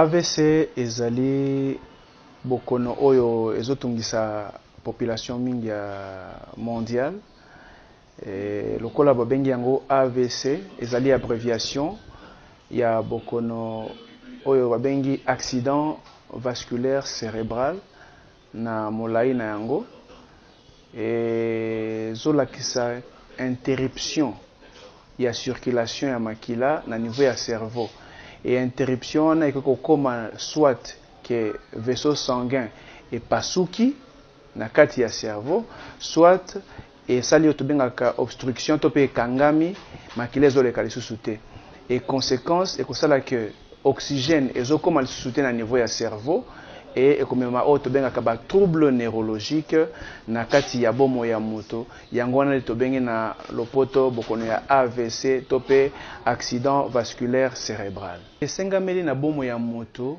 AVC ezali bokono oyo ezotungisa population mingi ya mondiale. Lokola babengi yango AVC, ezali abréviation ya bokono oyo babengi accident vasculaire cérébral. Na molai na yango, ezolakisa interruption ya circulation ya makila na niveau ya cerveau. E interruption wana ekoki kokóma soit ke vaisseau sanguin epasuki na kati ya cerveau, soit esali oyo tobengaka obstruction to mpe ekangami, makila ezoleka lisusu te. E conséquence ekosala ke oxygène ezokóma lisusu te na niveau ya cerveau e ekomema oyo tobengaka batrouble neurologique na kati ya bomoi ya moto. Yango wana nde tobengi na lopoto bokono ya AVC to mpe accident vasculaire cérébral. Esengameli na bomoi ya moto,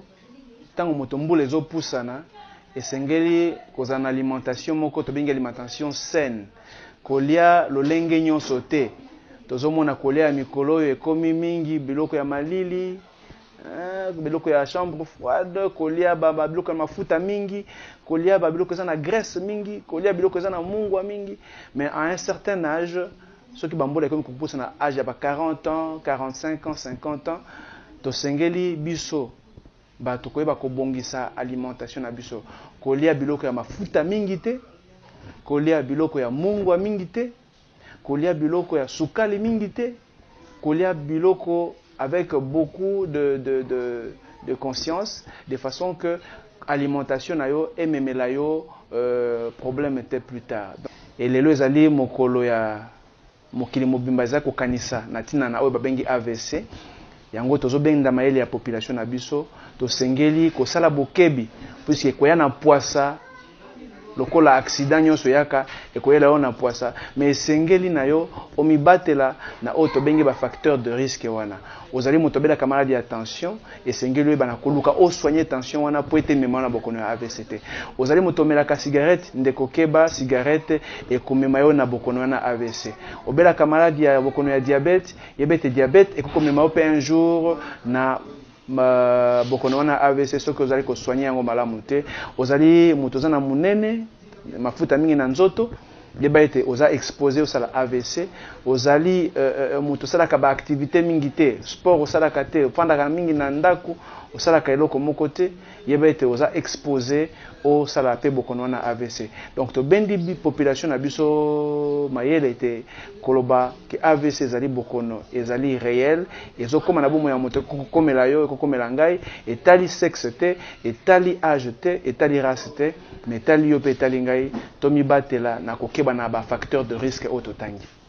ntango moto mbula ezopusana, esengeli kozala na alimentation moko tobengi alimentation saine. Kolia lolenge nyonso te. Tozomona kolia ya mikolo oyo ekomi mingi biloko ya malili, biloko ya chambre froide, kolia babiloko ya mafuta mingi, kolia babiloko eza na graisse mingi, kolia biloko eza na mungwa mingi. Mais à un certain âge, soki bambula ekomi kopusa na âge ya ba 40 ans, 45 ans, 50 ans, tosengeli biso bato koyeba kobongisa alimentation na biso: kolia biloko ya mafuta mingi te, kolia biloko ya mungwa mingi te, kolia biloko ya sukali mingi te, kolia biloko avec beaucoup de conscience, de façon que alimentation na yo ememela yo problème te plus tard. E lelo ezali mokolo ya mokili mobimba eza kokanisa na ntina na oyo babengi AVC. Yango tozobenda mayele ya population na biso, tosengeli kosala bokebi, puisque ekoya na pwasa lokola accident nyonso eyaka, ekoyela yo na pwasa. Mais esengeli na yo omibatela na oyo tobengi bafacteur de risque wana. Ozali moto obelaka maladie ya tension, esengeli oyeba na koluka osoigne tension wana po ete emema na bokono ya AVC te. Ozali moto omelaka cigarette, ndeko, keba, cigarette ekomema yo na bokono wana AVC. Obelaka maladie ya bokono ya diabète, yeba ete diabète ekokomema yo mpe un jour na bokono wana AVC soki ozali kosoigne yango malamu te. Ozali moto oza na monene, mafuta mingi na nzoto, yeba ete oza exposé osala AVC. Ozali moto osalaka baactivité mingi te, sport osalaka te, ofandaka mingi na ndako, osalaka eloko moko te, yeba ete oza exposé osala mpe bokono wana AVC. Donc tobendi population na biso mayele ete koloba ke AVC ezali bokono, ezali réel, ezokóma na bomoi ya moto, ekokomela yo, ekokomela ngai. Etali sexe te, etali âge te, etali race te, mais etali yo mpe etali ngai. Tomibatela na kokeba na bafacteur de risque oyo totangi.